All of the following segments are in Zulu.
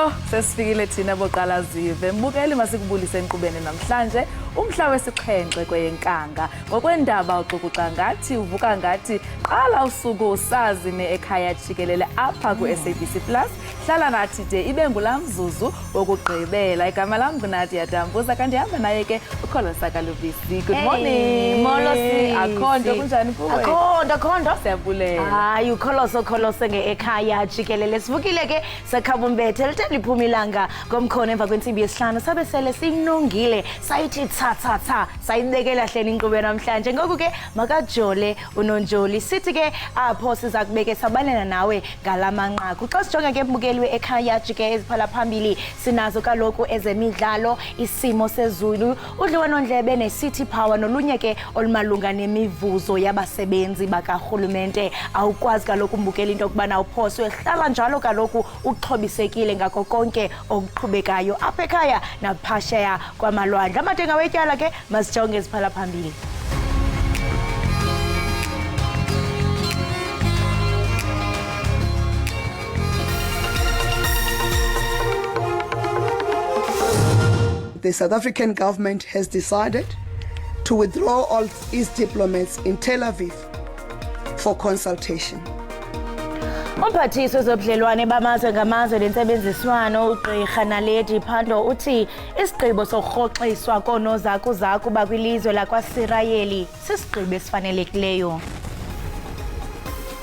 Yho, sesifikile thina boqala zive. Mbukeli masikubulise enkqubeni namhlanje, umhla wesixhenxe kweyeNkanga. Ngokwendaba uxukuxa ngathi uvuka ngathi qala usuku usazi ne ekhaya jikelele apha ku-SABC Plus. Hlala nathi de ibe ngulaa mzuzu wokugqibela. Igama lam nguNadia Dambuza kanti hamba naye ke uKholosa Kalubisi. Good morning. Molo sisi. Akho nto kunjani kuwe? Akho nto, akho nto. Siyabulela. Hayi ukholoso kholose nge-ekhaya jikelele. Sivukile ke sakhaba umbethe lithe liphuma ilanga ngomkhono emva kwentsimbi yesihlanu sabe sele siyinongile sayithi tha tha tha sayibekela hleli inkqubo namhlanje. Ngoku ke makajole unonjoli sithi ke apho siza kubeke sabalena nawe ngala manqaku. Xa sijonga ke mbukeli we-ekhaya jike eziphala phambili sinazo kaloku ezemidlalo, isimo sezulu, udliwanondlebe ne-City Power nolunye ke olumalunga nemivuzo yabasebenzi bakarhulumente. Awukwazi kaloku mbukeli into yokubana uphoswe, hlala njalo kaloku uxhobisekile ngako konke okuqhubekayo apha ekhaya naphasheya kwamalwandle. Amadenga wetyala ke masijonge eziphala phambili. The South African government has decided to withdraw all its diplomats in Tel Aviv for consultation. Umphathiswa wezobudlelwane bamazwe ngamazwe nentsebenziswano uGqirha Naledi Pandor uthi isigqibo sokurhoxiswa koonozakuzaku bakwilizwe lakwaSirayeli sisigqibo esifanelekileyo.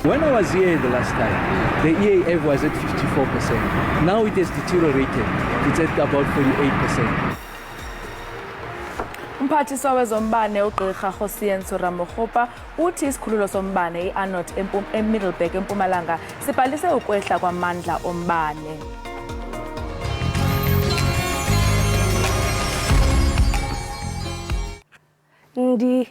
When I was here the last time, the EAF was at 54%. Now it has deteriorated. It's at about 48%. Umphathiswa wezombane uGqirha Kgosientsho Ramokgopa uthi isikhululo sombane iAnot eMiddelburg eMpumalanga sibhalise ukwehla kwamandla ombane. Ndiyazama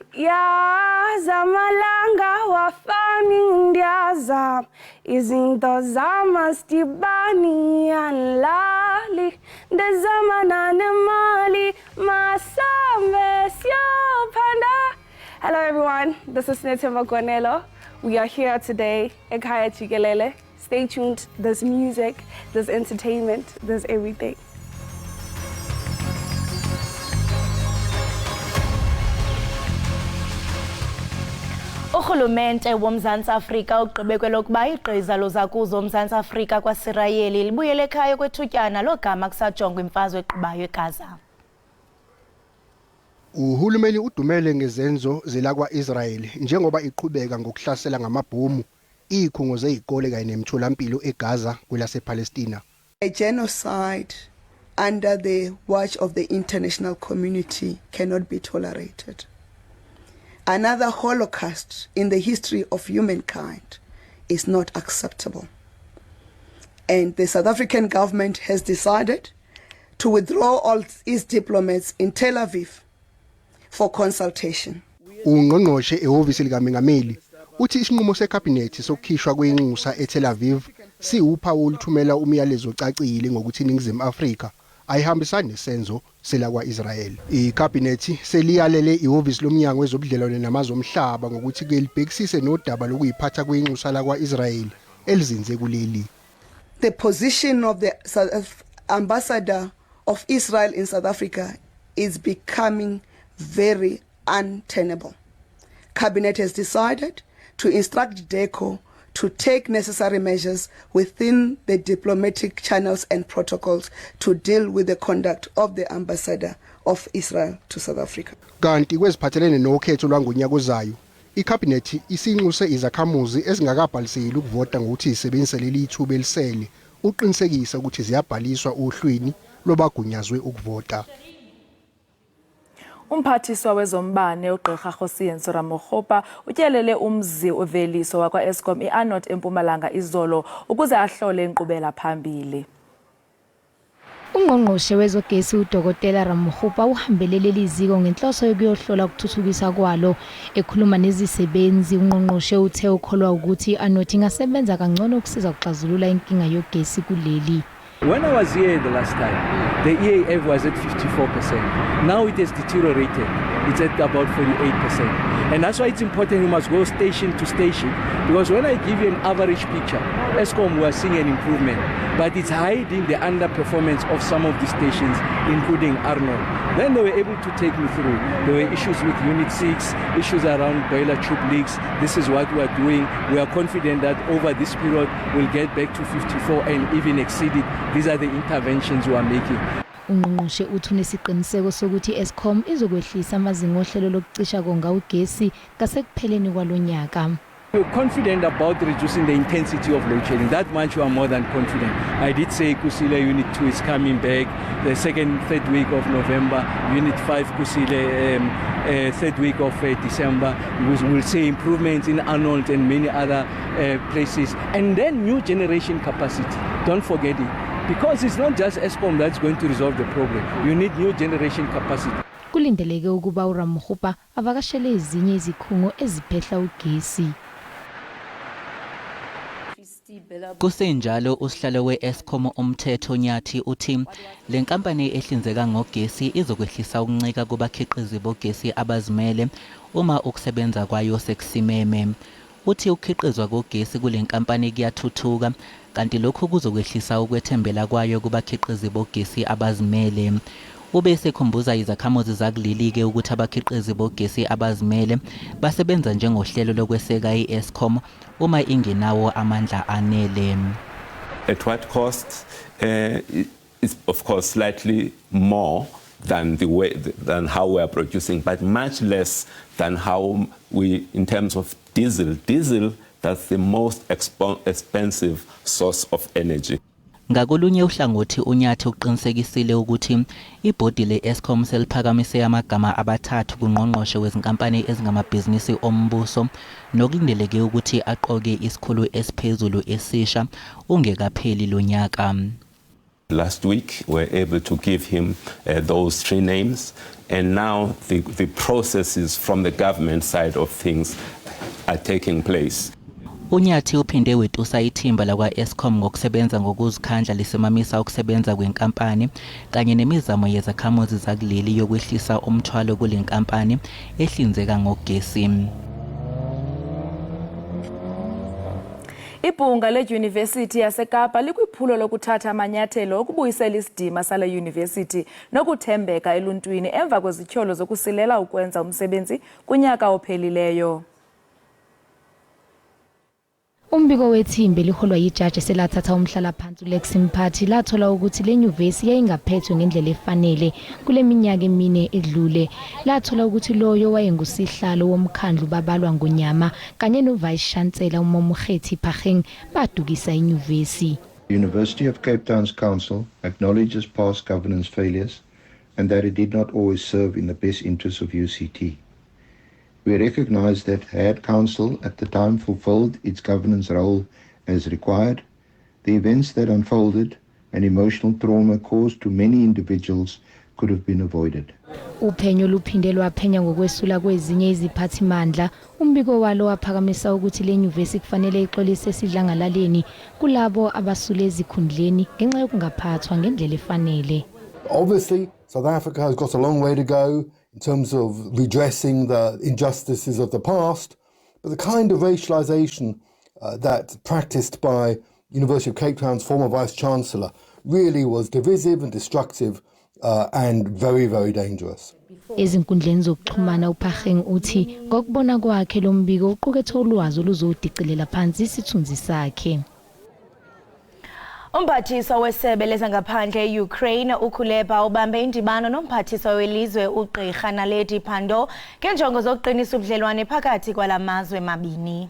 langa wafani ndiyazama izinto zama sidibani anilali ndizama nanemali masambe siyophanda. Hello everyone, this is Snethemba Gwanelo. We are here today ekhaya jikelele. Stay tuned, there's music, there's entertainment, there's everything. Urhulumente woMzantsi Afrika ugqibe kwelokuba igqiza lozakuzo uMzantsi Afrika kwaSirayeli libuyele ekhaya okwethutyana logama kusajongwa imfazwe eqhubayo eGaza. Uhulumeni udumele ngezenzo zelakwa-Israel njengoba iqhubeka ngokuhlasela ngamabhomu izikhungo zezikole kanye nemitholampilo eGaza kwelasePalestina. A genocide under the watch of the international community cannot be tolerated. Another Holocaust in the history of humankind is not acceptable. And the South African government has decided to withdraw all its diplomats in Tel Aviv for consultation. Ungqongqoshe ehhovisi likamengameli uthi isinqumo sekhabhinethi sokukhishwa kwenxusa eTel Aviv siwuphawu oluthumela umyalezo ocacile ngokuthi iNingizimu Afrika ayihambisani nesenzo selakwa-Israel. Ikhabhinethi seliyalele ihhovisi lomnyango wezobudlelwane namazwe omhlaba ngokuthi ke libhekisise nodaba lokuyiphatha kwenxusa lakwa-Israel elizinze kuleli. The position of the South ambassador of Israel in South Africa is becoming very untenable. Cabinet has decided to instruct DECO to take necessary measures within the diplomatic channels and protocols to deal with the conduct of the ambassador of Israel to South Africa. Kanti kweziphathelene nokhetho lwangonyaka ozayo, ikhabhinethi isinxuse izakhamuzi ezingakabhaliseli ukuvota ngokuthi zisebenzise leli thuba elisele uqinisekisa ukuthi ziyabhaliswa ohlwini lwabagunyazwe ukuvota. Umphathiswa wezombane uGqirha Kgosientsho Ramokgopa utyelele umzi weveliso wakwa-Eskom iAnot eMpumalanga izolo ukuze ahlole inkqubela phambili. Ungqongqoshe wezogesi uDokotela Ramokgopa uhambele leli ziko ngenhloso yokuyohlola ukuthuthukisa kwalo. Ekhuluma nezisebenzi, ungqongqoshe uthe ukholwa ukuthi i-Anot ingasebenza kangcono ukusiza ukuxazulula inkinga yogesi kuleli. When I was here the last time, the EAF was at 54%. Now it has deteriorated. It's at about 48%. And that's why it's important you must go station to station, because when I give you an average picture, Eskom, we are seeing an improvement, but it's hiding the underperformance of some of the stations, including Arnold. Then they were able to take me through. There were issues with Unit 6, issues around boiler tube leaks. This is what we are doing. We are confident that over this period, we'll get back to 54 and even exceed it. These are the interventions we are making. Ungqongqoshe uthi unesiqiniseko sokuthi i-Eskom izokwehlisa amazinga ohlelo lokucisha konga ugesi ngasekupheleni kwalonyaka. We're confident about reducing the intensity of load shedding. That much we are more than confident. I did say Kusile Unit 2 is coming back the second, third week of November. Unit 5 Kusile, third week of December. We will see improvements in Arnold and many other places. And then new generation capacity. Don't forget it. Because it's not just Eskom that's going to resolve the problem. You need new generation capacity. Kulindeleke ukuba uRamokgopa avakashele ezinye izikhungo eziphehla ugesi. Kusenjalo, usihlalo we-Eskom uMthetho Nyathi uthi le nkampani ehlinzeka ngogesi izokwehlisa ukuncika kubakhiqizi bogesi abazimele uma ukusebenza kwayo sekusimeme. Uthi ukukhiqizwa kogesi kule nkampani kuyathuthuka, kanti lokhu kuzokwehlisa ukwethembela kwayo kubakhiqizi bogesi abazimele. Ube esekhumbuza izakhamuzi zakuleli-ke ukuthi abakhiqizi bogesi abazimele basebenza njengohlelo lokweseka i-Eskom uma ingenawo amandla anele. At what cost? It's of course slightly more than the way than how we are producing, but much less than how we in terms of diesel. Diesel, that's the most expensive source of energy. Ngakolunye uhlangothi, uNyathi uqinisekisile ukuthi ibhodi le-Eskom seliphakamise amagama abathathu kungqongqoshe wezinkampani ezingamabhizinisi ombuso, nokulindeleke ukuthi aqoke isikhulu esiphezulu esisha ungekapheli lo nyaka. Last week, we were able to give him those three names, and now the processes from the government side of things are taking place. UNyathi uphinde wetusa ithimba lakwa-Eskom ngokusebenza ngokuzikhandla lisimamisa ukusebenza kwenkampani kanye nemizamo yezakhamuzi zakuleli yokwehlisa umthwalo kule nkampani ehlinzeka ngogesi. Ibhunga leDyunivesithi yaseKapa likwiphulo lokuthatha amanyathelo okubuyisela isidima sale yunivesithi nokuthembeka eluntwini emva kwezityholo zokusilela ukwenza umsebenzi kunyaka ophelileyo. Umbiko wethimba eliholwa yijaji selathatha umhlalaphansi uLex Mpati lathola ukuthi le nyuvesi yayingaphethwe ngendlela efanele kule minyaka emine edlule. Lathola ukuthi loyo wayengusihlalo womkhandlu Babalwa Ngonyama kanye no-vice chancellor uMamokgethi Phakeng badukisa inyuvesi. The University of Cape Town's Council acknowledges past governance failures and that it did not always serve in the best interests of UCT. We recognize that had Council at the time fulfilled its governance role as required, the events that unfolded and emotional trauma caused to many individuals could have been avoided. Uphenyo luphinde lwaphenya ngokwesula kwezinye iziphathimandla. Umbiko walo waphakamisa ukuthi le nyuvesi kufanele ixolise esidlangalaleni kulabo abasule ezikhundleni ngenxa yokungaphathwa ngendlela efanele. Obviously, South Africa has got a long way to go in terms of redressing the injustices of the past, but the kind of racialization that practiced by University of Cape Town's former Vice Chancellor really was divisive and destructive and very, very dangerous. Ezinkundleni zokuxhumana, uPhakeng uthi ngokubona kwakhe lo mbiko uqukethe ulwazi oluzodicilela phansi isithunzi sakhe. Umphathiswa wesebe lezangaphandle e-Ukraine uKuleba ubambe indibano nomphathiswa welizwe uGqirha Naledi Pandor ngenjongo zokuqinisa ubudlelwane phakathi kwalamazwe mabini.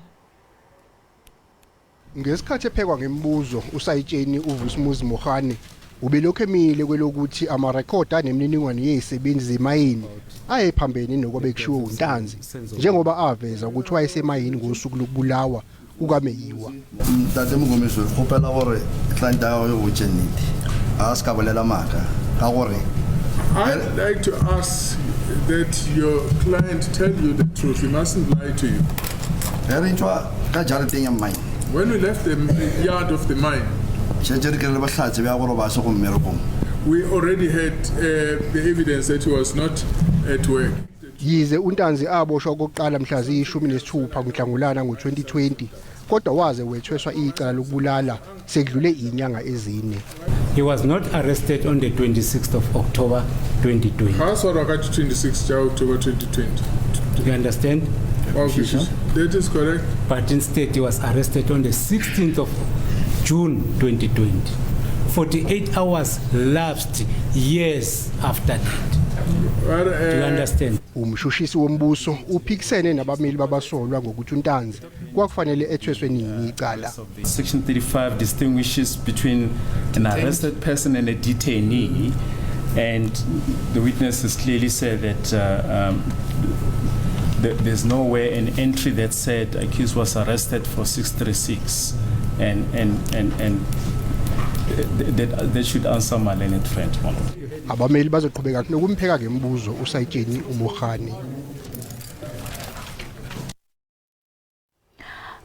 Ngesikhathi ephekwa ngemibuzo, usayitsheni uVusimuzi Mogane ubelokhu emile kwelokuthi amarekhodi anemininingwane yezisebenzi zemayini ayephambene nokwabe kushiwo uNtanzi, njengoba aveza ukuthi wayesemayini ngosuku lokubulawa kukaMeyiwa. Ntate Mngomezulu, kgopela gore client ya gago e botse nnete, a se ka bolela maaka ka gore I'd like to ask that your client tell you the truth. He mustn't lie to you. Ge re tswa ka jarateng ya mine, When we left the yard of the mine, šetse re kry-ile bohlatse bja gore ba se go mmerekong. We already had the evidence that he was not at work. Yize uNtanzi aboshwa okokuqala mhla ziyi-16 kuNhlangulana ngo-2020, kodwa waze wethweswa icala lokubulala sekudlule izinyanga ezine. He was not arrested on the 26th of October 2020. Ga a tshwarwa ka di 26 tša October 2020. You understand? That is correct. But instead he was arrested on the 16th of June 2020. 48 hours lapsed years after that. Do you understand? Umshushisi wombuso uphikisene nabameli babasolwa ngokuthi uNtanzi kwakufanele ethweswe nini icala. Section 35 distinguishes between an arrested person and a detainee, and the witness has clearly said that there's nowhere an entry that said accused was arrested for 636, and that should answer my learned friend. Abameli bazoqhubeka nokumpheka ngemibuzo usayitsheni uMohane.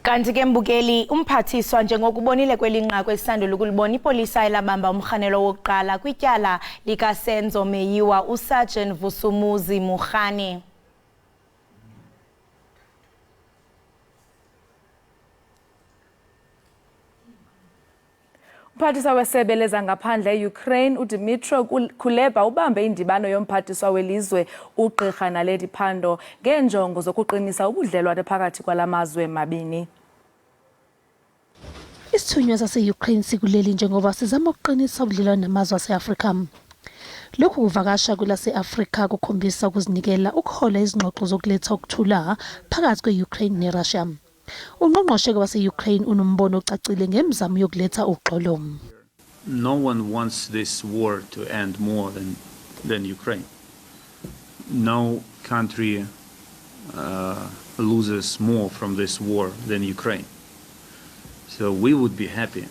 Kanti ke mbukeli, umphathiswa njengokubonile kwelinqaku esisandula ukulibona, ipolisa elabamba umrhanelo wokuqala kwityala likaSenzo Meyiwa, uSergeant Vusumuzi Mogane. Umphathiswa wesebe lezangaphandle e-Ukraine uDmytro Kuleba ubambe indibano yomphathiswa welizwe uGqirha Naledi Pandor ngeenjongo zokuqinisa ubudlelwane phakathi kwalamazwe mabini. Isithunywa sase-Ukraine sikuleli njengoba sizama ukuqinisa ubudlelwane namazwe ase-Afrika. Lokhu kuvakasha kwelase-Afrika kukhombisa ukuzinikela ukuhola izingxoxo zokuletha ukuthula phakathi kwe-Ukraine neRussia. Ungqongqoshe wase-Ukraine unombono ocacile ngemizamo yokuletha uxolo. No one wants this war to end more than Ukraine. No country loses more from this war than Ukraine. So we would be happy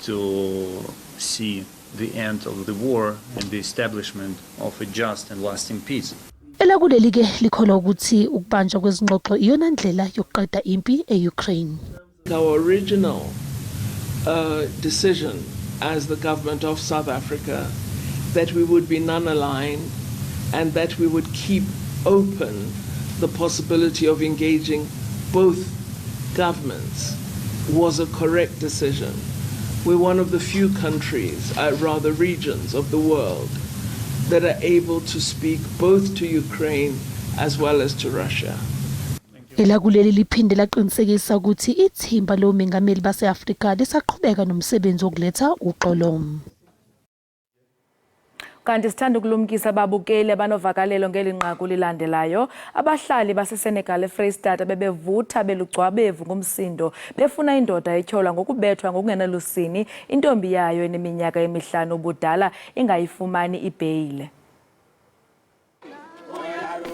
to see the end of the war and the establishment of a just and lasting peace. Elakuleli ke likholwa ukuthi ukubanjwa kwezingxoxo iyona ndlela yokuqeda impi e-Ukraine. Our original decision as the government of South Africa that we would be non-aligned and that we would keep open the possibility of engaging both governments was a correct decision. We're one of the few countries, rather regions of the world, that are able to speak both to Ukraine as well as to Russia. Elakuleli liphinde laqinisekisa ukuthi ithimba lomengameli base-Afrika lisaqhubeka nomsebenzi wokuletha uxolo. Kanti sithanda ukulumkisa ababukeli abanovakalelo ngeli nqaku lilandelayo. Abahlali baseSenegal eFreyistata bebevutha belugcwabevu ngumsindo befuna indoda etyholwa ngokubethwa ngokungenalusini intombi yayo eneminyaka emihlanu ubudala ingayifumani ibheyile.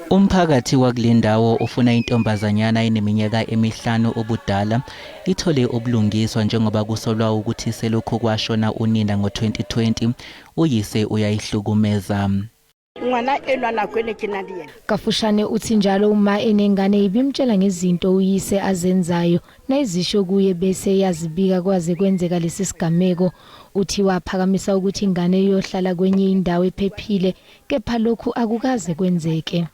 Umphakathi wakule ndawo ufuna intombazanyana eneminyaka emihlanu ubudala ithole ubulungiswa njengoba kusolwa ukuthi selokhu kwashona unina ngo-2020 uyise uyayihlukumeza. Ngwana enwa nako ene ke na le yena. Kafushane uthi njalo uma enengane ibimtshela ngezinto uyise azenzayo nayizisho kuye bese yazibika kwaze kwenzeka lesi sigameko. Uthi waphakamisa ukuthi ingane iyohlala kwenye indawo ephephile, kepha lokhu akukaze kwenzeke.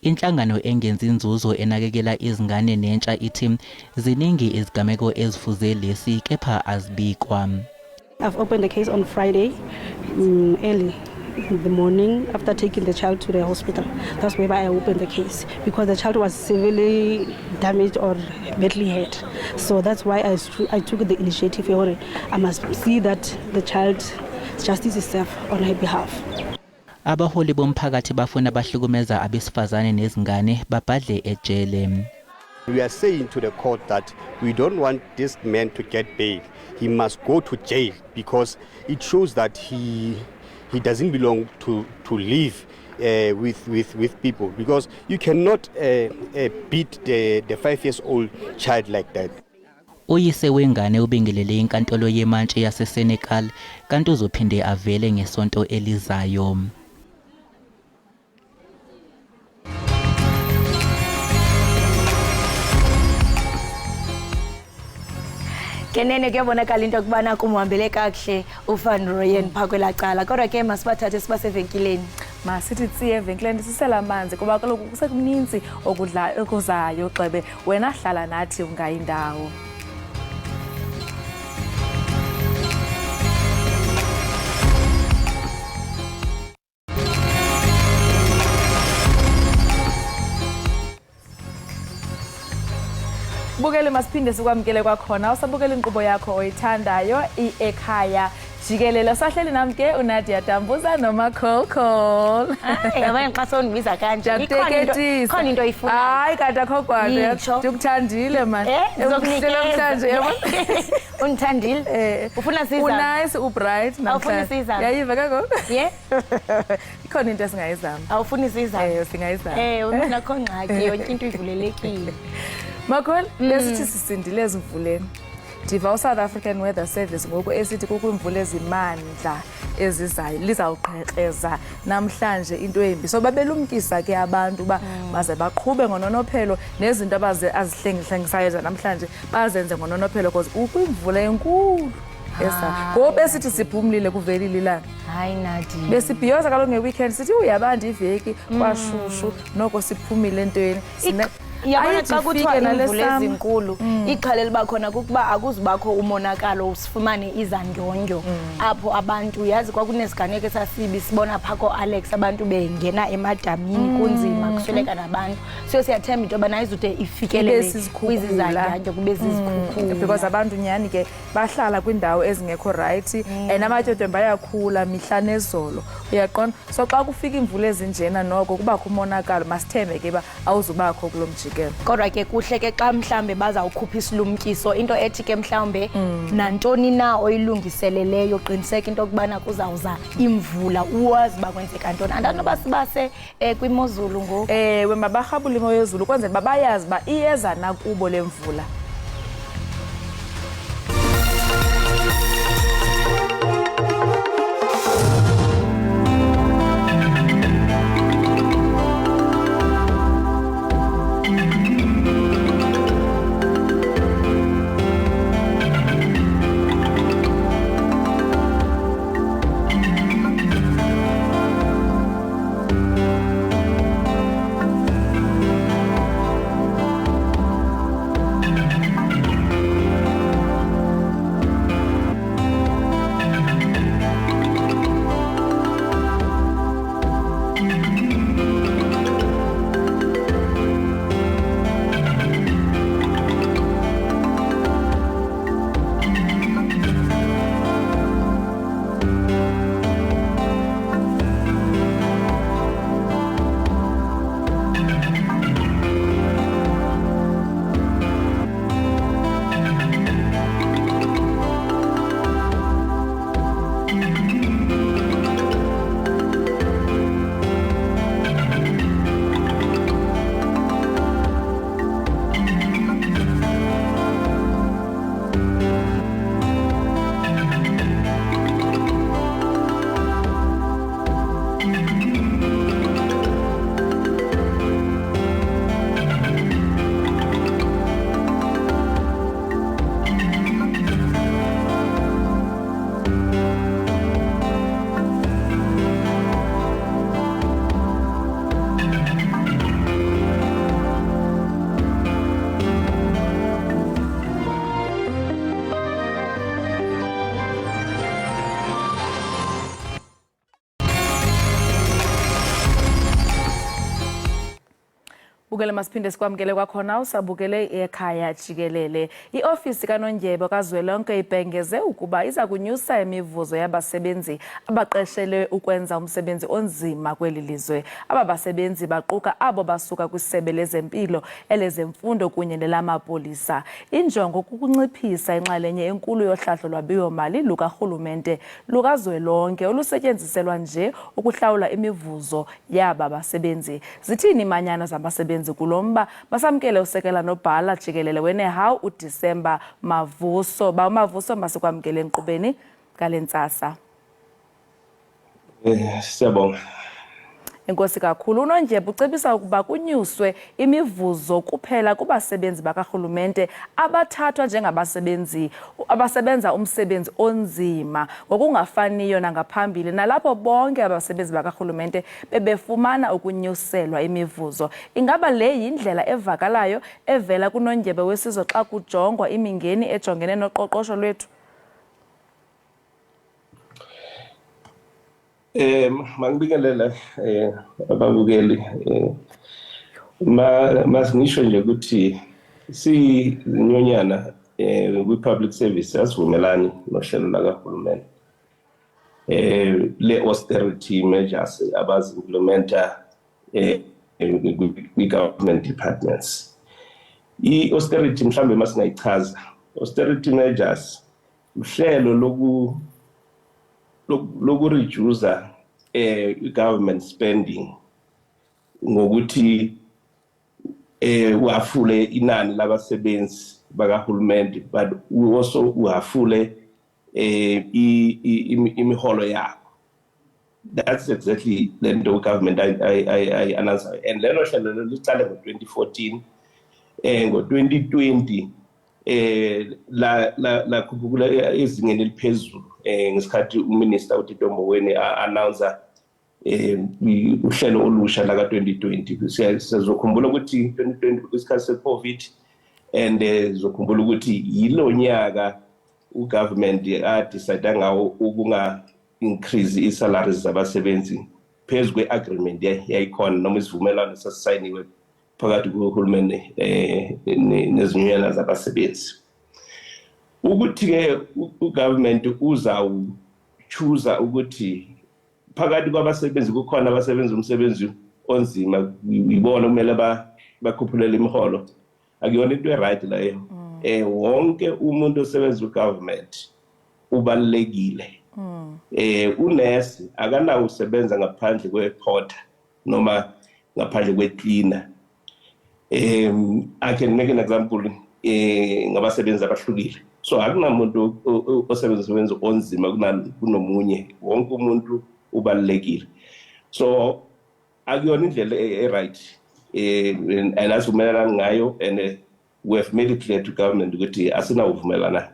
Inhlangano engenzi inzuzo enakekela izingane nentsha ithi ziningi izigameko ezifuze lesi kepha azibikwa. I've opened the case on Friday early in the morning after taking the child to the hospital. That's where I opened the case because the child was severely damaged or badly hurt. So that's why I took the initiative. I must see that the child justice is served on her behalf. Abaholi bomphakathi bafuna abahlukumeza abesifazane nezingane babhadle ejele. We are saying to the court that we don't want this man to get bail. He must go to jail because it shows that he doesn't belong to live with people, because you cannot beat the 5 years old child like that. Uyise wengane ubingelele inkantolo yemantshi yaseSenekal kanti uzophinde avele ngesonto elizayo. Kenene kuyabonakala into yokubana kumhambele kakuhle uVan Rooyen phaa kwelaa cala, kodwa ke masibathathe sibasevenkileni. Masithi tsi evenkileni sisela amanzi kuba kaloku kusekuninzi okuzayo gxebe. Wena hlala nathi ungayindawo. Bukele, masiphinde sikwamkele kwakhona. Usabukela inkqubo yakho oyithandayo i-Ekhaya Jikelele. Sahleli nam ke uNadia Dambuza noMakhokho. Hayi, yabona xa sondibiza kanje. Ndiyakuteketisa. Ikhona into oyifunayo. Hayi, kanti akho kwanto. Yitsho. Ndikuthandile mani. Ndizokunikeza. Namhlanje yabona. Undithandile? Ufuna sizame? Unice, ubright Awufuni namhlanje. sizame? Yayiva ke ngoku? Ye? Ikhona into esingayizama. Awufuni sizame? Singayizama. Mina akho ngxaki, yonke into ivulelekile. Makhulu, besithi sisindile ezimvuleni. Ndiva uSouth African Weather Service ngoku esithi kukho iimvula ezimandla ezizayo, lizawuqhekreza namhlanje into embi. So babelumkisa ke abantu uba baze baqhube ngononophelo nezinto azihlengihlengisayo zanamhlanje bazenze ngononophelo because kukho imvula enkulu esa. Ngoku besithi siphumlile kuvelile ilanga. Hayi, Nadia. Besibhiyoza kaloku ngeweekend sithi uyabanda iveki kwashushu noko siphumile entweni. Yabona Ayithi xa kuthiwa ifike nale iimvula summer. ezinkulu, ixhala eliba khona kukuba akuzubakho umonakalo, usifumane izandyondyo apho abantu. Yazi kwakunesiganeko esasibi sibona phaa kooAlex, abantu bengena emadamini, kunzima kusweleka nabantu. So siyathemba into yobana ayizude ifikelele Ibe zizikhukhula. kwizizandyondyo, kube zizikhukhula. Because abantu nyhani ke bahlala kwiindawo ezingekho rayithi and amatyotyombe ayakhula mihla nezolo, uyaqonda. So xa kufika iimvula ezinjena noko kubakho umonakalo. Masithembe ke uba awuzubakho kulo mjikelo. Kodwa ke kuhle ke xa mhlawumbe bazawukhupha isilumkiso, into ethi ke mhlawumbe nantoni na oyilungiseleleyo, qiniseka into yokubana kuzawuza imvula, uwazi uba kwenzeka ntoni. Andanoba sibase kwimozulu ngoku. Ewe, mabarhabule imo yezulu ukwenzela uba bayazi uba iyeza nakubo le mvula. Bukele, masiphinde sikwamkele kwakhona. Usabukele Ekhaya Jikelele. Iofisi kaNondyebo kazwelonke ibhengeze ukuba iza kunyusa imivuzo yabasebenzi abaqeshelwe ukwenza umsebenzi onzima kweli lizwe. Aba basebenzi baquka abo basuka kwisebe lezempilo, elezemfundo kunye nelamapolisa. Injongo kukunciphisa inxalenye enkulu yohlahlo lwabiwomali lukarhulumente lukazwelonke olusetyenziselwa nje ukuhlawula imivuzo yaba basebenzi. Zithini iimanyano zabasebenzi kulo mba? Basamkele usekela nobhala jikelele weNehawu uDisemba Mavuso. Ba uMavuso, masikwamkele enkqubeni ngale ntsasa. Siyabonga. Enkosi kakhulu. UNondyebo ucebisa ukuba kunyuswe imivuzo kuphela kubasebenzi bakarhulumente abathathwa njengabasebenzi abasebenza umsebenzi onzima ngokungafaniyo nangaphambili nalapho bonke abasebenzi bakarhulumente bebefumana ukunyuselwa imivuzo. Ingaba le yindlela evakalayo evela kuNondyebo wesizwe xa kujongwa imingeni ejongene noqoqosho lwethu? Mangibingelele ababukeli masingisho nje ukuthi siyinyonyana kwi-public service asivumelani nohlelo lakahulumeni le austerity measures abazi-implementa kwi-government departments. I-austerity mhlambe masingayichaza, austerity measures uhlelo loku-reduce i-government spending ngokuthi uhafule inani labasebenzi bakahulumende, but also uhafule imiholo yabo. That's exactly lento government ayi-announce, and lelo hlelo liqale ngo-2014, ngo-2020 la la lakhuphukula ezingeni eliphezulu ngesikhathi uminister uTito Mboweni announce uhlelo olusha la ka-2020. Sizokhumbula ukuthi 2020 kwisikhathi se-COVID, and sizokhumbula ukuthi yilo nyaka ugovernment a-decide ngawo ukunga increase i-salaries zabasebenzi phezu kwe-agreement yayikhona noma isivumelwano sasisayiniwe phakathi kuhulumeni nezinyunyana zabasebenzi. Ukuthi-ke ugovernment uzawuchoose ukuthi phakathi kwabasebenzi kukhona abasebenza umsebenzi onzima, ibona kumele bakhuphulele imiholo, akuyona into e-right leyo. Wonke umuntu osebenza ugovernment ubalulekile. Unesi akanawo usebenza ngaphandle kwe-porter noma ngaphandle kwe-cleaner. I can make an example ngabasebenzi abahlukile, so akunamuntu osebenza umsebenzi onzima kunomunye, wonke umuntu ubalulekile. So akuyona indlela e-right and asivumelana ngayo, and we have made it clear to government ukuthi asinawuvumelana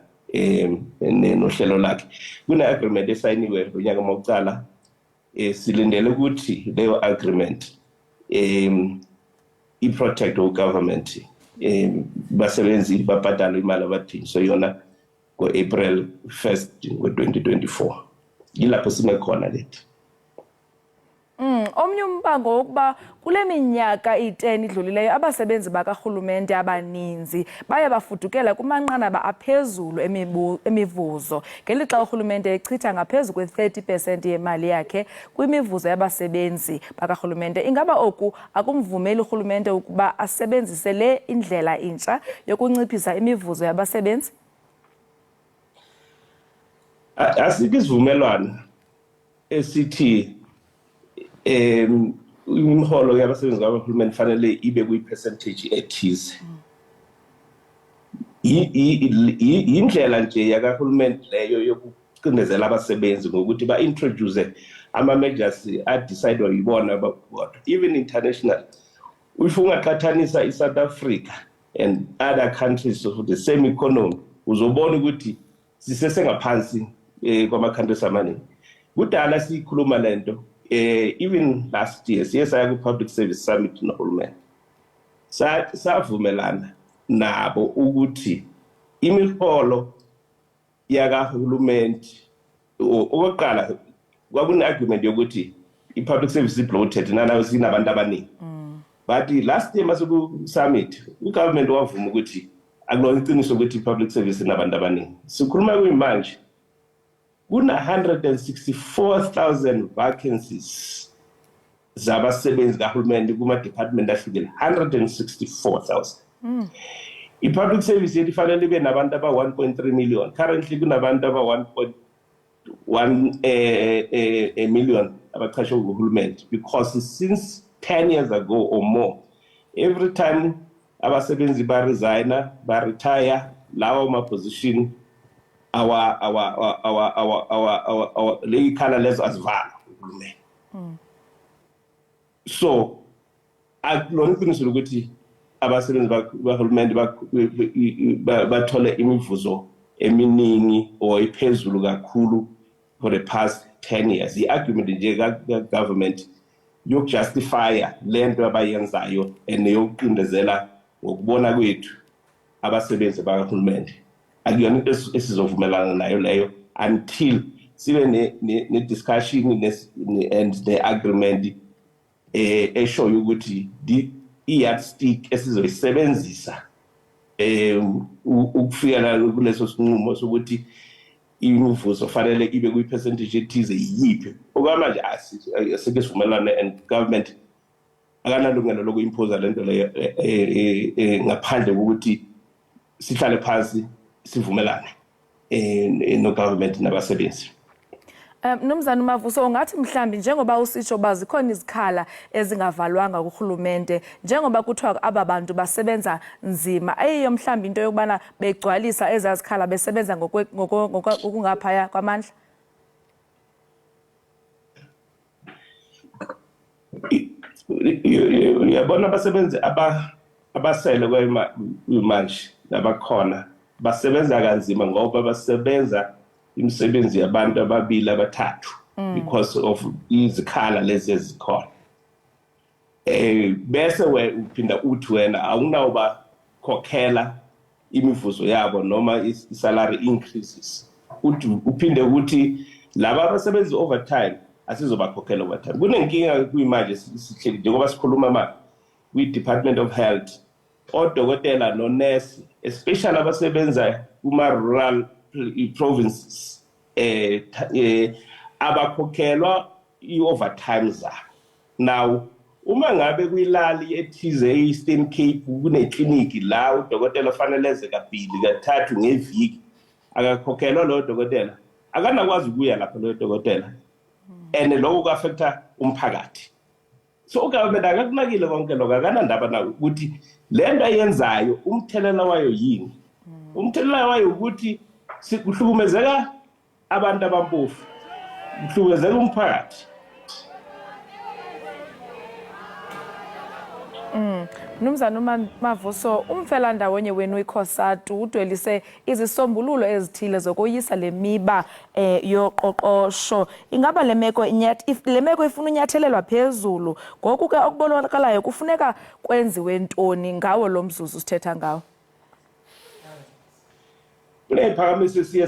nohlelo lakhe. Kune-agreement esayiniwe lonyaka mawucala, silindele ukuthi leyo agreement i-protect government, basebenzi babhadalwe imali abathenjiswe yona ngo-April 1st ngo-2024. Yilapho sime khona lethi. Omnye umbango wokuba kule minyaka iyi-10 idlulileyo abasebenzi bakarhulumente abaninzi baye bafudukela kumanqanaba aphezulu emivuzo ngelixa urhulumente echitha ngaphezu kwe-30% yemali yakhe kwimivuzo yabasebenzi bakarhulumente. Ingaba oku akumvumeli urhulumente ukuba asebenzise le indlela intsha yokunciphisa imivuzo yabasebenzi? Asikho isivumelwano esithi imiholo yabasebenzi bakahulumeni fanele ibe kwi-percentage ethize. Indlela nje yakahulumeni leyo yokucindezela abasebenzi ngokuthi ba-introduce ama-measures a-decide yibona bodwa. Even international, if ungaqhathanisa i-South Africa and other countries of the same economy, uzobona ukuthi sisesengaphansi kwama-countries amaningi. Kudala siyikhuluma lento. Even last year siye saya ku-public service summit nohulumeni, savumelana nabo ukuthi imiholo yakahulumeni, okokuqala kwakune-argument yokuthi i-public service i-bloated nanayo sinabantu abaningi, but last year masiku-summit ugovernment wavuma ukuthi akulona iqiniso ukuthi i-public service inabantu abaningi. Sikhuluma kuyimanje kuna-164,000 vacancies zabasebenzi kahulumende kuma-department ahlukile, 164,000. I-public service yethu ifanele ibe nabantu aba-1.3 million, currently kunabantu aba-1.1 million abaqashwe nguhulumende, because since 10 years ago or more, every time abasebenzi ba-resigna, ba-retire, lawo ma-position awa awa awa awa awa awa awa leyikhala lezo azivalwa uhulumeni. So akulona iqiniso lokuthi abasebenzi bahulumende bathole imivuzo eminingi or iphezulu kakhulu for the past 10 years. I-argument nje ka-government yokujustifya lento abayenzayo and yokuqindezela ngokubona kwethu abasebenzi bakahulumende. Akuyona into esizovumelana nayo leyo until sibe ne-discussion and the agreement eshoyo ukuthi i-yardstick esizoyisebenzisa ukufika kuleso sinqumo sokuthi imivuzo fanele ibe kwi-percentage ethize yiyiphi. Okwamanje asike sivumelane and government akanalungelo loku-impose lento leyo ngaphandle kokuthi sihlale phansi sivumelane no-government nabasebenzi. Mnumzana Mavuso, ungathi mhlambi njengoba usitsho bazikhona izikhala ezingavalwanga kuhulumente, njengoba kuthiwa aba bantu basebenza nzima, ayiyo mhlambi into yokubana begcwalisa ezazikhala besebenza ngokungaphaya kwamandla? Uyabona abasebenzi abasele kwemanje nabakhona basebenza kanzima ngoba basebenza imisebenzi yabantu ababili abathathu because of izikhala lezi ezikhona. Bese uphinda uthi wena awunawuba khokhela imivuzo yabo noma i-salary increases. Uthi uphinde ukuthi laba abasebenzi overtime asizobakhokhela overtime. Kunenkinga kuyimanje sihleli njengoba sikhuluma manje kwi-Department of Health, odokotela nonesi especially abasebenza kuma-rural provinces abakhokhelwa i-overtime zabo. Now uma ngabe kwilali ethize e-Eastern Cape kunekliniki la udokotela fanele eze kabili kathathu ngeviki, akakhokhelwa loyo dokotela, akanakwazi ukuya lapho loyo dokotela, and lokho ku-affecta umphakathi. So ugovernment akakunakile konke lokho, akanandaba nawo ukuthi le nto ayenzayo umthelela wayo yini. Umthelela wayo ukuthi kuhlukumezeka abantu abampofu, kuhlukumezeka umphakathi. Mnumzana Mavuso, umfelandawonye wenu iCOSATU udwelise izisombululo ezithile zokoyisa le miba yoqoqosho. Ingaba le meko ifuna unyathelelwa phezulu? Ngoku ke okubonakalayo kufuneka kwenziwe ntoni ngawo lo mzuzu sithetha ngawo? Kuneziphakamiso siye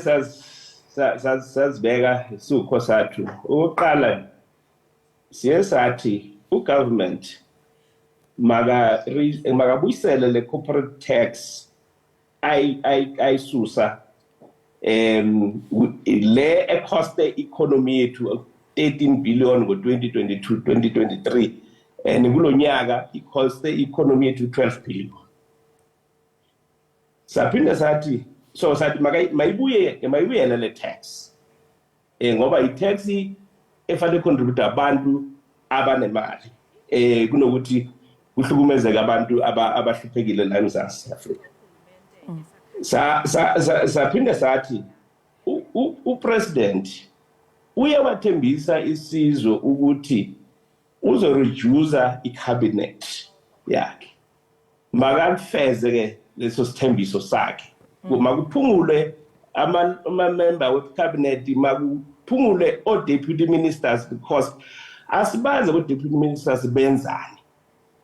sazibeka siwuCOSATU. Okokuqala siye sathi ugovernment makabuyisele le corporate tax ayisusa le ecoste economy yethu 13 billion ngo-2022 2023, and kulonyaka icoste economy yethu 12 billion. Saphinde sathi sathi mayibuyele le tax ngoba i-tax efanele contribute abantu abanemali kunokuthi kuhlukumezeka abantu abahluphekile la eMzantsi Afrika. Saphinde sathi upresident uye wathembisa isizwe ukuthi uzoreduce icabinet yakhe. Makafeze ke leso sithembiso sakhe. Makuphungule ama-member we-cabinet, makuphungule o-deputy ministers, because asibazi o-deputy ministers benzani.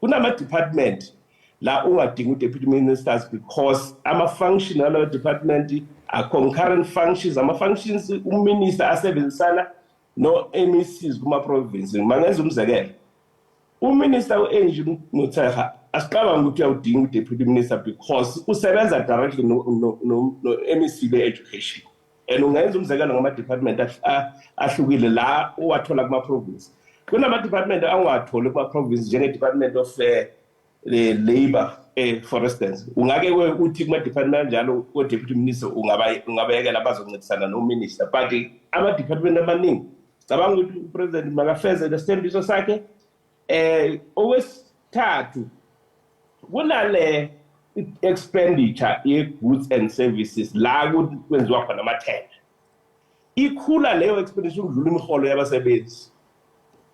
Kunama-department la ungadingi u-deputy ministers because ama-function alowo department are concurrent functions. Ama-functions uminister asebenzisana no-MECs kuma-province. Mangenza umzekelo, uminister u-Angie Motshekga asicabangi ukuthi uyawudinga u-deputy minister because usebenza directly no-MEC be-education. And ungenza umzekelo ngama-department ahlukile la uwathola kuma-province. Kunama-department angawatholi kuma-province njenge-department of labor, for instance. Ungake uthi kuma-department anjalo o-deputy minister ungabayekela bazoncedisana no-minister, but ama-department amaningi cabanga ukuthi upresident makafeze lesithembiso sakhe. Okwesithathu, kunale expenditure ye-goods and services la kwenziwa khona amathenda. Ikhula leyo expenditure ukudlula imiholo yabasebenzi.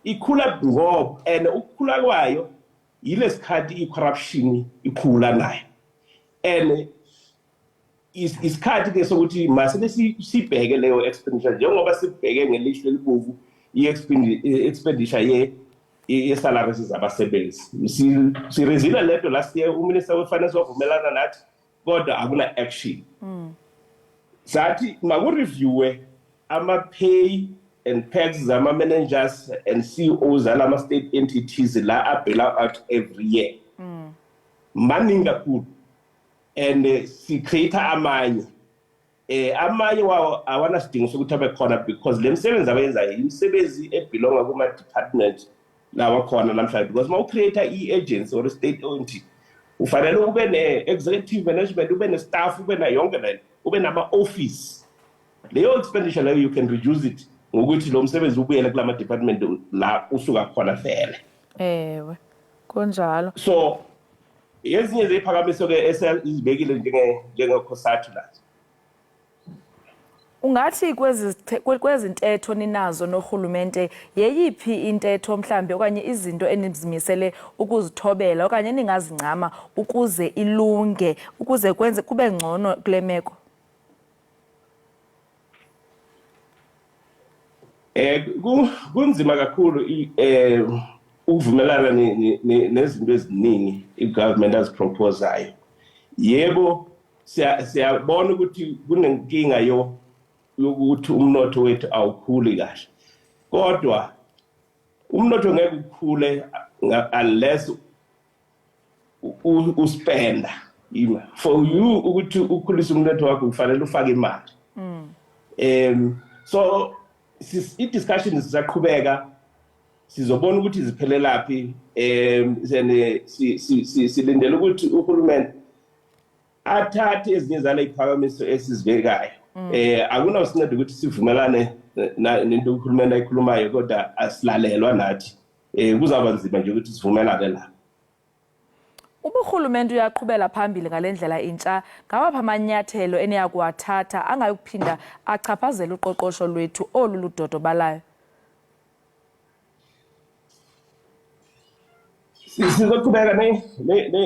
Ikhula ngoba and ukukhula kwayo yilesikhathi i-corruption ikhula nayo. And isikhathi ke sokuthi masele sibheke leyo expenditure, njengoba sibheke ngelihlo elibovu i-expenditure ye-salaries zabasebenzi. Sirezile lento last year, uminister we-finance wavumelana nathi, kodwa akuna action. Sathi makureviewe ama-pay and perks zama-managers and CEOs alama-state entities la abail out every year. Maningi kakhulu. And si-create amanye. Amanye wawo awanasidingo sokuthi abe khona, because le misebenzi abayenzayo imisebenzi ebelonga kuma-department lawa khona namhlanje, because uma ucreate i-agency or state entity ufanele ube ne-executive management, ube ne-staff, ube nayo yonke lento, ube nama-office. Leyo expenditure leyo you can reduce it ngokuthi lo msebenzi ubuyele kulama department la usuka khona vele. Ewe, kunjalo. So ezinye zeziphakamiso ke esizibekile njengeCOSATU la. Ungathi kwezi ntetho ninazo norhulumente, yeyiphi intetho mhlambi okanye izinto enizimisele ukuzithobela okanye eningazincama ukuze ilunge, ukuze kwenze kube ngcono kule meko? Kunzima kakhulu ukuvumelana nezinto eziningi i-government aziproposayo. Yebo, siyabona ukuthi kunenkinga yokuthi umnotho wethu awukhuli kahle, kodwa umnotho ngeke ukhule unless uspenda. For you ukuthi ukhulise umnotho wakho kufanele ufake imali. So i-discussion zisaqhubeka, sizobona ukuthi ziphelelaphi. Silindele ukuthi uhulumeni athathe ezinye zale iphakamiso esizibekayo. Akunawusinceda ukuthi sivumelane nento uhulumeni ayikhulumayo, kodwa asilalelwa nathi. Kuzawuba nzima nje ukuthi sivumelane la. Uburhulumente uyaqhubela phambili ngale ndlela intsha, ngawaphi amanyathelo eniyakuwathatha angayukuphinda achaphazele uqoqosho lwethu olu ludodobalayo? Sizoqhubeka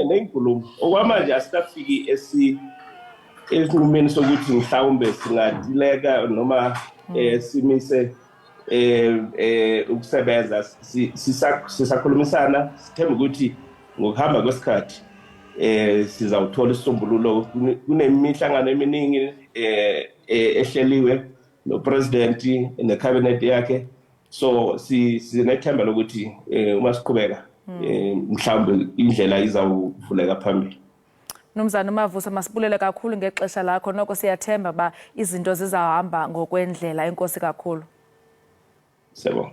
nenkulumo. Okwamanje asikafiki esinqumeni sokuthi mhlawumbe singadileka noma simise ukusebenza. Sisakhulumisana, sithemba ukuthi ngokuhamba kwesikhathi sizawuthola isisombululo. Kunemihlangano eminingi ehleliwe nopresident necabinet yakhe, so sinethemba lokuthi uma siqhubeka mhlawumbe indlela izawuvuleka phambili. Mnumzana uMavuso, masibulele kakhulu ngexesha lakho. Noko siyathemba uba izinto zizawuhamba ngokwendlela. Enkosi kakhulu. Siyabonga.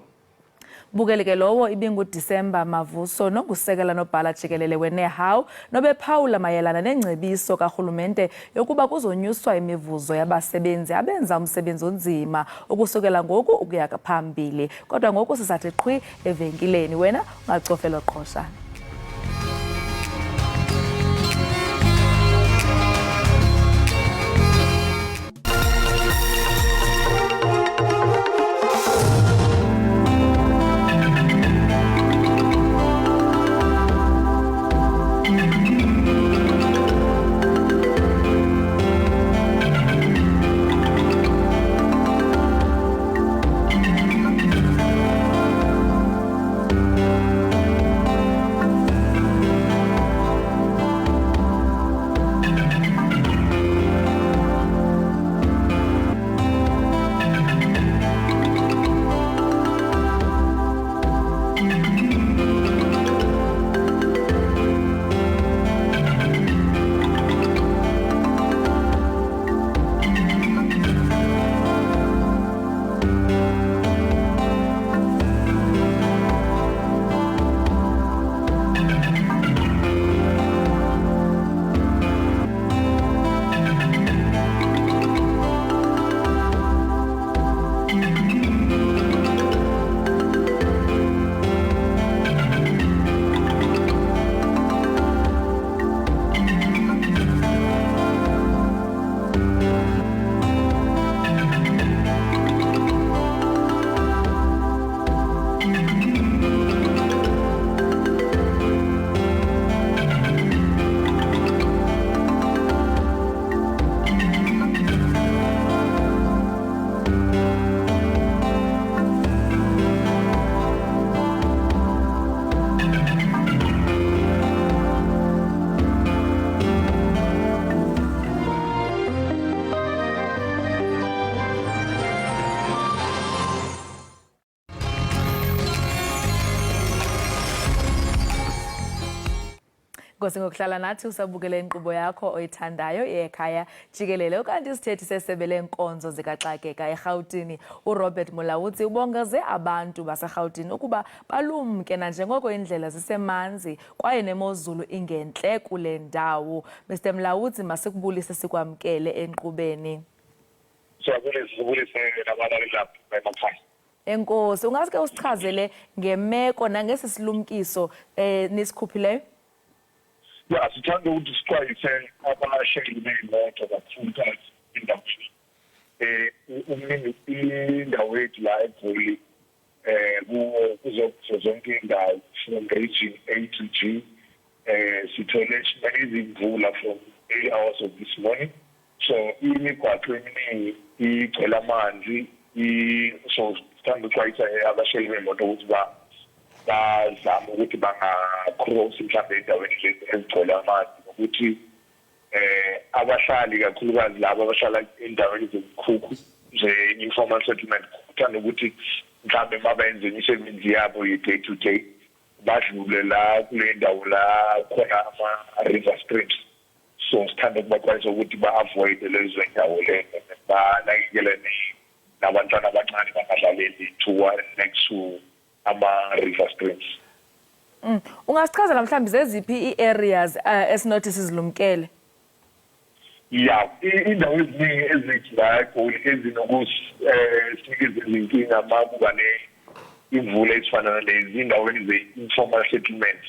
Bukele ke, lowo ibinguDisemba Mavuso, nongusekela nobhala jikelele weNEHAWU, nobephawula mayelana nengcebiso karhulumente yokuba kuzonyuswa imivuzo yabasebenzi abenza umsebenzi onzima ukusukela ngoku ukuya phambili. Kodwa ngoku sisathi qhwi evenkileni, wena ungacofela qhosha. Nkosi ngokuhlala nathi usabukele inkqubo yakho oyithandayo yekhaya jikelele. Ukanti isithethi sesebe leenkonzo zikaxakeka eRhawutini uRobert Mulaudzi ubongoze abantu baseRhawutini ukuba balumke nanjengoko iindlela zisemanzi kwaye nemozulu ingentle kule ndawo. Mr Mulaudzi, masikubulise sikwamkele enkqubeni. Siyabulisa, sibulise nabalaleli lapha emakhaya. Enkosi, ungaske usichazele ngemeko nangesi silumkiso nisikhuphileyo? Ya, sithanda ukuthi sixwayise abashayeli bey'moto kakhulukazi endaweni indawo yethu la eGoli, kuzo zonke indawo from region A to G, sithole izimvula from 8 hours of this morning, so imigwaqo eminingi igcwele amanzi. So sithanda ukuxwayisa abashayeli bey'moto ukuthi bazame ukuthi banga-cross mhlawumbe endaweni lezi ezigcwele amanzi, nokuthi abahlali kakhulukazi laba abahlala endaweni zemikhukhu ze-informal settlement, kuthanda ukuthi mhlawumbe uma benze imisebenzi yabo ye-day to day badlule la kule ndawo la khona ama-river streams. So sithanda ukubaxwayisa ukuthi ba-avoid lezo ndawo lezo, banakekele nabantwana abancane bangadlaleli toward next to ama-river streams. Ungasichazela mhlawumbi zeziphi ii-areas esinothi sizilumkele? Ya, indawo eziningi ezithi la eGoli ezinokusinikeza izinkinga uma kuba imvula ezifana nalezi, indaweni ze-informal settlement,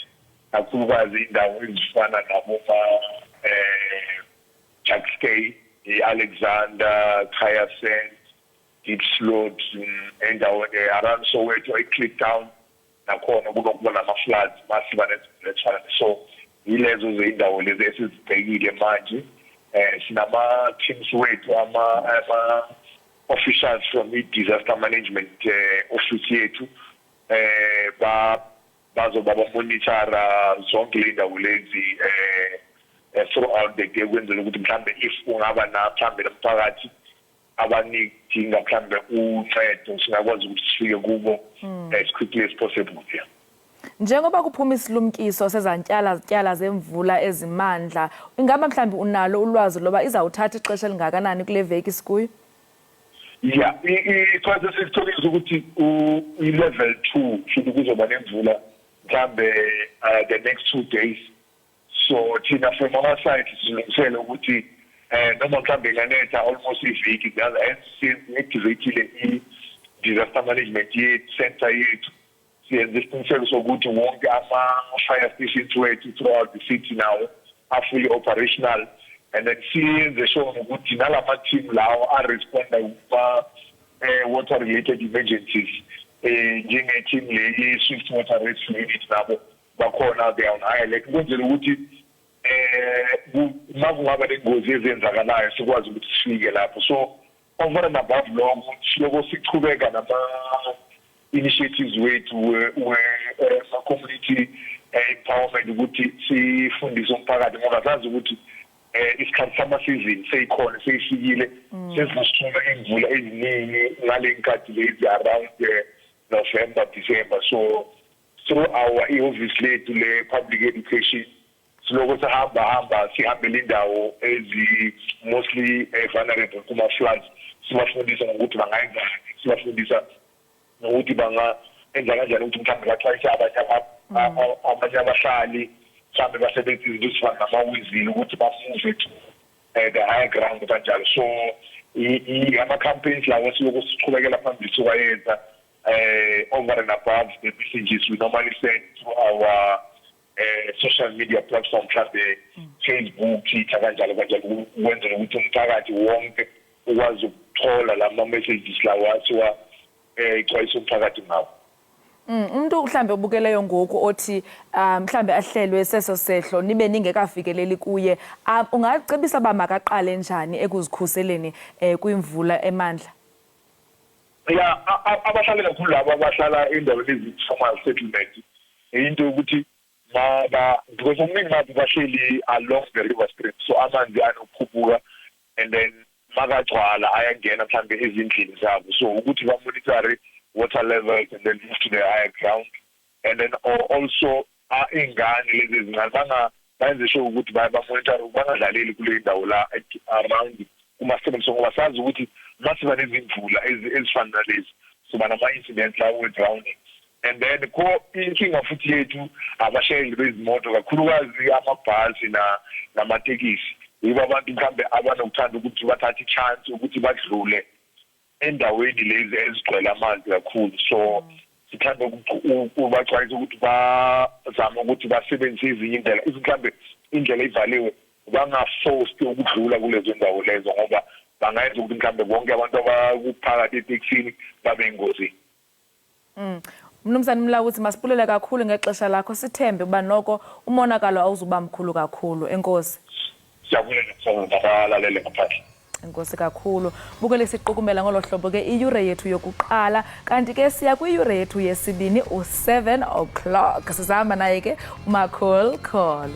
kakhulukazi indawo ezifana naboma Jukskei, i-Alexander, Kya Sands, Diepsloot, endaweni around Soweto, i-Kliptown nakhona kunokuba nama-floods masiba nezimvula ezifana. So yilezo zindawo lezi esizibhekile manje. Sinama teams wethu, ama officials from i-disaster management office yethu, ba bazoba bamonithara zonke le ndawo lezi throughout the day, kwenzela ukuthi mhlambe if ungaba na mhlambe nomphakathi abanidinga mhlambe uncedo, singakwazi ukuthi sifike kubo as quickly as possible, yeah. Njengoba kuphuma isilumkiso sezantyala tyala zemvula ezimandla, ingaba mhlawumbi unalo ulwazi loba izawuthatha ixesha elingakanani kule veki sikuyo? Ya, isikhathi esisitholile ukuthi i-level 2 should kuzoba nemvula mhlambe the next 2 days. So thina from our side silungisele ukuthi noma mhlambe inganetha almost iviki, activate i-disaster management yethu, center yethu. Siyenza isiqiniseko sokuthi wonke ama-fire stations wethu throughout the city now are fully operational, and then siyenze sure nokuthi nalama team lawo aresponda kuma water related emergencies, njenge team le ye-Swift Water Rescue Unit, nabo bakhona, they are on high alert, ukwenzela ukuthi uma kungaba nengozi ezenzakalayo sikwazi ukuthi sifike lapho. So over and above lokho, siloko sichubeka nama initiatives wethu we community empowerment, ukuthi sifundise umphakathi, ngoba sazi ukuthi isikhathi sama-season seyikhona, seyifikile. Sezosithola imvula eziningi ngale nkathi lezi around November, December. So through our ihhovisi lethu le-public education siloko sihamba hamba sihambele indawo ezi mostly vulnerable kuma-floods, sibafundisa ngokuthi bangayenzani, sibafundisa nokuthi bangaenza kanjani ukuthi mhlawumbe baxwayise abanye abahlali, mhlawumbe basebenzise izinto ezifana nama-weasel ukuthi ba-move to the higher ground kanjalo. So ama-campaigns lawo siloko sichubekela phambili siwayenza over and above the messages we normally send through our social media platform, mhlambe Facebook, Twitter, kanjalo kanjalo, ukwenzela ukuthi umphakathi wonke ukwazi ukuthola lama messages lawa siwa ixwayisa umphakathi ngawo. Umuntu mhlambe obukeleyo ngoku othi mhlambe ahlelwe seso sehlo nibe ningekafikeleli kuye, ungacebisa uba makaqale njani ekuzikhuseleni kwimvula emandla? Ya, abahlali kakhulu labo abahlala endaweni ezi-formal settlement, into yokuthi ba because okuningi babo bahleli along the river stream, so amanzi anokukhuphuka and then makagcwala ayangena mhlambe ezindlini zabo. So ukuthi ba-monitor water levels and then move to the higher ground, and then also iy'ngane lezi ezincane banga Bayenze sure ukuthi bayabamonitara, bangadlaleli kule ndawo la around kuma-seven, so ngoba sazi ukuthi masiba nezimvula ezifana nalezi, soba nama-incidents la we-drowning. And then ko inkinga futhi yethu abashayeli bezimoto, kakhulukazi amabhasi namatekisi, yibo abantu mhlambe abanokuthanda ukuthi bathathe i-chance ukuthi badlule endaweni lezi ezigcwele amanzi kakhulu. So sithanda ukubaxwayisa ukuthi bazame ukuthi basebenzise ezinye indlela, mhlambe indlela ivaliwe, bangaforced ukudlula kulezo ndawo lezo, ngoba bangayenza ukuthi mhlambe bonke abantu abakuphakathi etekisini babe engozini. Mnumzane Mlawuzi, masibulele kakhulu ngexesha lakho. Sithembe uba noko umonakalo awuzuba mkhulu kakhulu. Enkosi. Siyabulela, nabalalele ngaphandle. Enkosi kakhulu. Bukele, siqukumbela ngolo hlobo ke iyure yethu yokuqala, kanti ke siya kwiyure yethu yesibini u-7 o'clock. Sizahamba naye ke uMakhol Call.